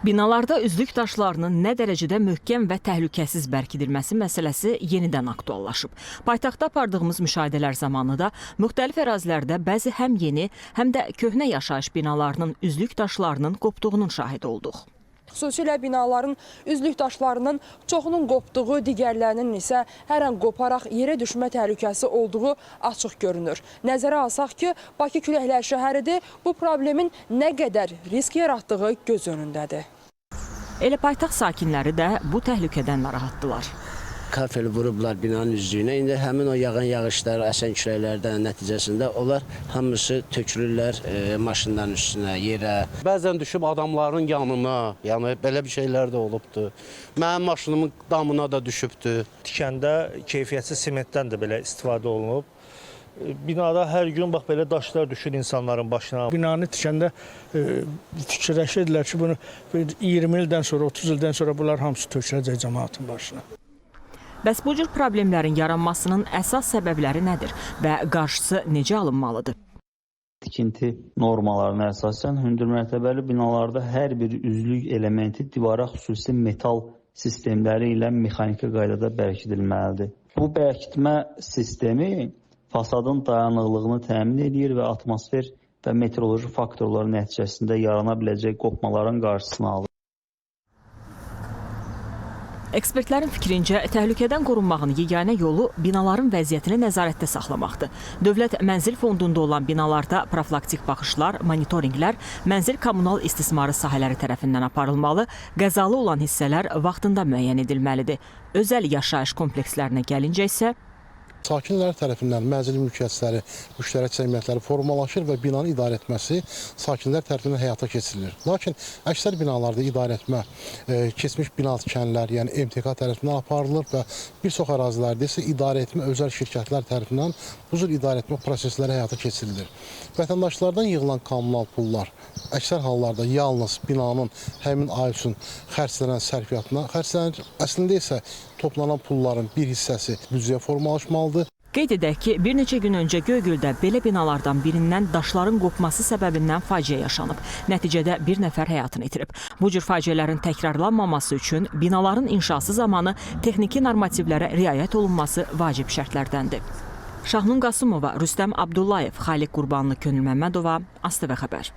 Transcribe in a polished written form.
Binalarda üzlük daşlarının nə dərəcədə möhkəm və təhlükəsiz bərkidilməsi məsələsi yenidən aktuallaşıb. Paytaxtda apardığımız müşahidələr zamanı da müxtəlif ərazilərdə bəzi həm yeni, həm də köhnə yaşayış binalarının üzlük daşlarının qopduğunun şahidi olduq. Xüsusilə binaların üzlük daşlarının çoxunun qopduğu, digərlərinin isə hər an qoparaq yerə düşmə təhlükəsi olduğu açıq görünür. Nəzərə alsaq ki, Bakı küləklər şəhəridir, bu problemin nə qədər risk yaratdığı göz önündədir. Elə paytaxt sakinləri də bu təhlükədən narahatdılar. Kafel vurublar binanın üzlüyünə. İndi həmin o yağan yağışlar, əsən küləklərdən nəticəsində onlar hamısı tökülürlər maşınların üstünə, yerə. Bəzən düşüb adamların yanına, yəni belə bir şeylər də olubdu. Mənim maşınımın damına da düşübdü. Tikəndə keyfiyyətsiz sementdən də belə istifadə olunub. Binada hər gün bax belə daşlar düşür insanların başına. Binanı tikəndə fikirləşirdilər ki, bunu 20 ildən sonra, 30 ildən sonra bunlar hamısı töküləcək cəmaatın başına. Bəs bu cür problemlərin yaranmasının əsas səbəbləri nədir və qarşısı necə alınmalıdır? Tikinti normalarına əsasən hündürmərtəbəli binalarda hər bir üzlük elementi divara xüsusi metal sistemləri ilə mexaniki qaydada bərkidilməlidir. Bu bərkitmə sistemi fasadın dayanıqlığını təmin edir və atmosfer və meteoroloji faktorlar nəticəsində yarana biləcək qopmaların qarşısını alır. Ekspertlərin fikrincə, təhlükədən qorunmağın yeganə yolu binaların vəziyyətini nəzarətdə saxlamaqdır. Dövlət Mənzil Fondunda olan binalarda profilaktik baxışlar, monitorinqlər mənzil kommunal istismarı sahələri tərəfindən aparılmalı, qəzalı olan hissələr vaxtında müəyyən edilməlidir. Özəl yaşayış komplekslərinə gəlincə isə sakinlər tərəfindən mənzil mülkiyyətçiləri, müştərək cəmiyyətləri formalaşır və binanın idarə etməsi sakinlər tərəfindən həyata keçirilir. Lakin əksər binalarda idarə etmə keçmiş bina tikənlər, yəni MTK tərəfindən aparılır və bir çox ərazilərdə isə idarə etmə özəl şirkətlər tərəfindən bu cür idarə etmə prosesləri həyata keçirilir. Vətəndaşlardan yığılan kommunal pullar əksər hallarda yalnız binanın həmin ay üçün xərclənən sərfiyyatına xərclənir. Əslində isə toplanan pulların bir hissəsi büdcəyə formalaşmalıdır. Qeyd edək ki, bir neçə gün öncə Göygöldə belə binalardan birindən daşların qopması səbəbindən faciə yaşanıb. Nəticədə bir nəfər həyatını itirib. Bu cür faciələrin təkrarlanmaması üçün binaların inşası zamanı texniki normativlərə riayət olunması vacib şərtlərdəndir. Şahnun Qasımova, Rüstəm Abdullayev, Xaliq Qurbanlı, Könül Məmmədova, ASTV xəbər.